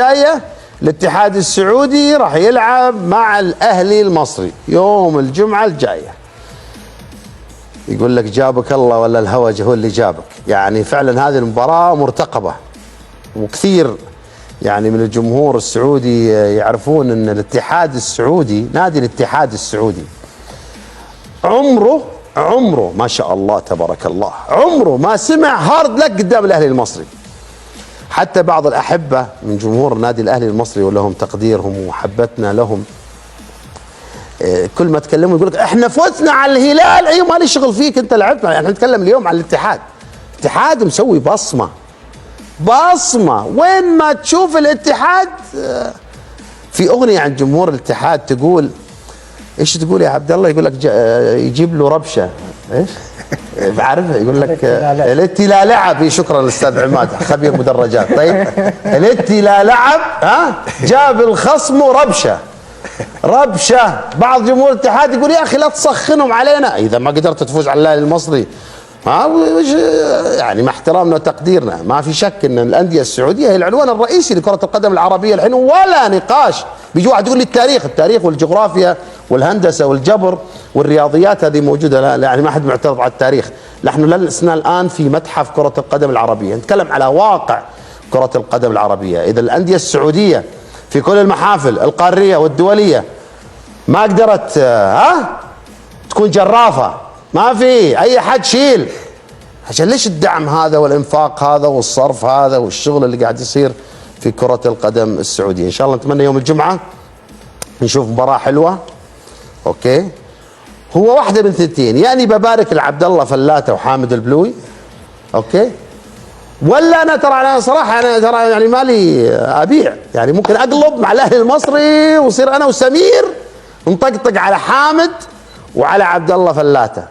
الجاية الاتحاد السعودي راح يلعب مع الاهلي المصري يوم الجمعة الجاية. يقول لك جابك الله ولا الهوج هو اللي جابك. يعني فعلا هذه المباراة مرتقبه، وكثير يعني من الجمهور السعودي يعرفون ان الاتحاد السعودي، نادي الاتحاد السعودي، عمره ما شاء الله تبارك الله، عمره ما سمع hard luck قدام الاهلي المصري. حتى بعض الأحبة من جمهور النادي الأهلي المصري، ولهم تقديرهم ومحبتنا لهم، كل ما تكلموا يقول لك احنا فزنا على الهلال. ايوه، ما لي شغل فيك، انت لعبت. احنا نتكلم اليوم على الاتحاد. الاتحاد مسوي بصمة بصمة، وين ما تشوف الاتحاد. في اغنية عن جمهور الاتحاد تقول ايش؟ تقول يا عبد الله؟ يقول لك يجيب له ربشه، ايش؟ بعرفها، يقول لك الاتي لا لعب. شكرا الاستاذ عماد، خبير مدرجات. طيب، الاتي لا لعب، ها، جاب الخصم ربشه ربشه. بعض جمهور الاتحاد يقول يا اخي لا تسخنهم علينا، اذا ما قدرت تفوز على الاهلي المصري، ها، يعني مع احترامنا وتقديرنا، ما في شك ان الاندية السعودية هي العنوان الرئيسي لكرة القدم العربية الحين، ولا نقاش. بيجي واحد يقول لي التاريخ، التاريخ والجغرافيا والهندسة والجبر والرياضيات هذه موجوده، لا، يعني ما حد معترض على التاريخ. نحن لسنا الان في متحف كره القدم العربيه، نتكلم على واقع كره القدم العربية. اذا الاندية السعودية في كل المحافل القارية والدولية ما قدرت ها تكون جرافه، ما في اي حد شيل، عشان ليش الدعم هذا والانفاق هذا والصرف هذا والشغل اللي قاعد يصير في كرة القدم السعودية؟ ان شاء الله نتمنى يوم الجمعة نشوف مباراة حلوة. okay، هو واحدة من ثنتين، يعني ببارك لعبد الله فلاته وحامد البلوي، okay، ولا انا ترى، انا صراحة انا ترى يعني مالي ابيع، يعني ممكن اقلب مع الاهلي المصري وصير انا وسمير نطقطق على حامد وعلى عبد الله فلاته.